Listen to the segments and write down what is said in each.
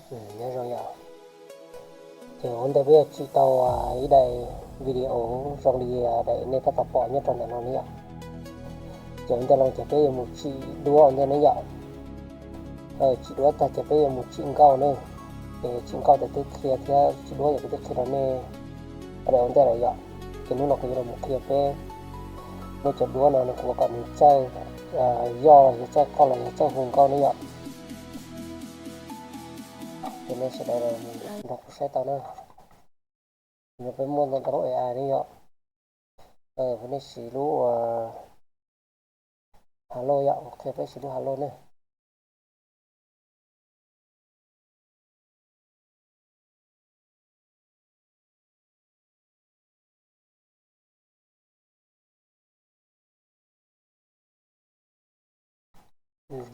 Nyob zoo yom, ces ua ntej peb yuav tsim tau ib daim video zoo li daim nej tab tom pom nyob rau ntawm no ne yom. Ces ua ntej los ces peb yuav mus tsim duab ua ntej ne yom. Tsim duab tag ces peb yuav mus tsim nkauj ne. Ces tsim nkauj ces twb qhia thiab tsim duab ces kuv twb qhia rau nej daim ua ntej lawm yom. Ces hnub no kuv yuav los qhia peb muab cov duab no nws kuv kom nws txawj yoj los yog txawj qoj los yog txawj hu nkauj ne yom. Ces nej sawv daws los nrog kuv saib tau na. Yog peb muaj ntau ntau lub A I ne yom. Peb nej siv lub Halo yom, qhia peb siv lub Halo ne.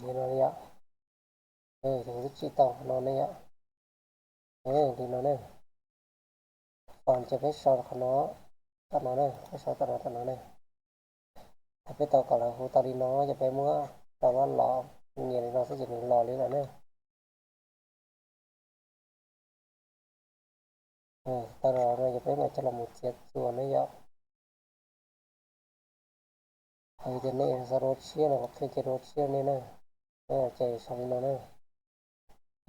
Li no yom. Ces kuv twb tsim tau no ne yom. Li no ne. Font ces peb sau qhov no, tom no ne, peb sau tom no tom no ne. Thaum peb tau kom lawv hu tau li no ces peb muab rau lab los, nias li no xwb ces nws los li lawm ne. Tau los no ces peb mam coj los mus txiav txuas ne yom. Hais tias nej xav dua tshiab los kuv qhia kiag dua tshiab nej na. Ces sau li no na.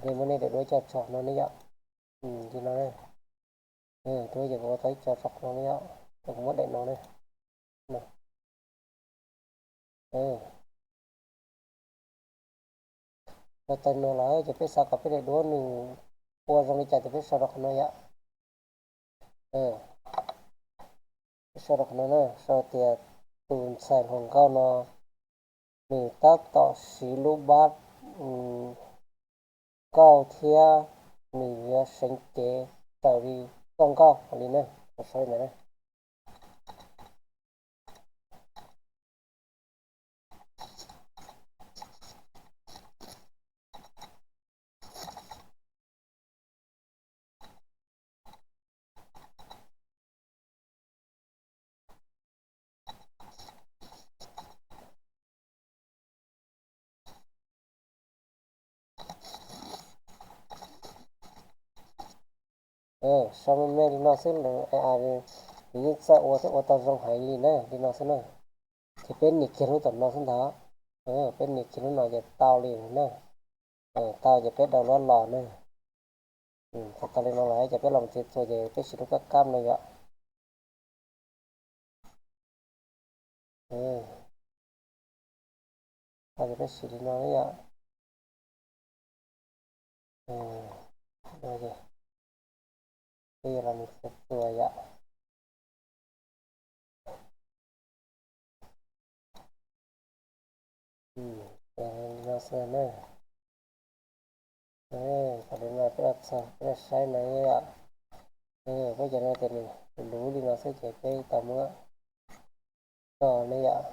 Ces muab nej daim duab coj tso no ne yom. Li no na. Duab ces kuv ua tau ib co tso no ne yom. Ces kuv muab daim no na. Ua tau no lawm ces peb xav kom peb daim duab nws ua zoo li cas ces peb sau rau qhov no yom. Peb sau rau qhov no na, sau tias tus ntxhais hluas nkauj no nws tab tom siv lub bab nkauj thiab nws yuav seev cev raws li txoj nkauj li na, kuv sau li ntawd na. Sau me me li no xwb, nws yeej txawj ua thiab ua tau zoo heev li na, li no xwb na. Ces peb nias kiag lub tom no xwb ntag. Peb nias kiag lub no ces tau li na. Tau ces peb daus lub los na. Thaum tau li no lawm ces peb los txiav txuas ces peb siv lub kab kab no yom. Tau ces peb siv li no yom. Peb yuav los mus txiav txuas yom. Li no xwb na. Thaum li no peb los txog peb los saib no yom. Peb cov no ces nws luv li no xwb ces peb tau muab tso ne yom.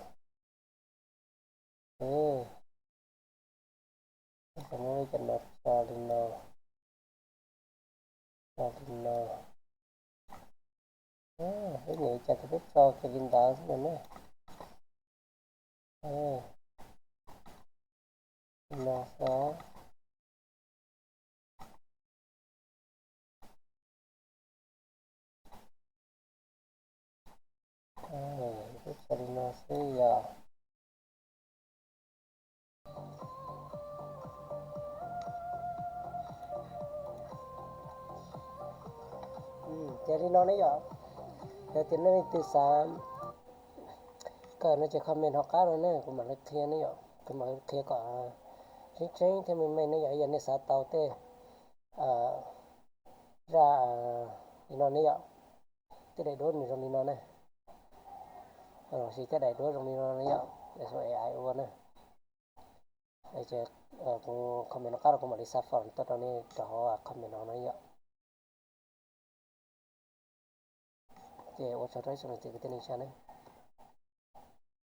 Peb muab cov no tso li no, tso li no. Peb nyiam li cas ces peb tso kiag li ntawd xwb na. Li no xwb. Peb tso li no xwb yom. Ces li no ne yom. Yog tias nej leej twg xav kawm no ces comment hauv qab no ne, kuv mam li qhia ne yom, kuv mam li qhia kom tseeb tseeb thiab meej meej ne yom. Yog nej xav tau tej zaj li no ne yom, tej daim duab nws zoo li no ne, los sis tej daim duab zoo li no ne yom, A I ua na. Ces kuv comment no qab los kuv mam li xa fo tuaj rau nej rau hauv comment no na yom. Ces ua tsaug rau ib tsoom niam txiv kwv tij neej tsa ne.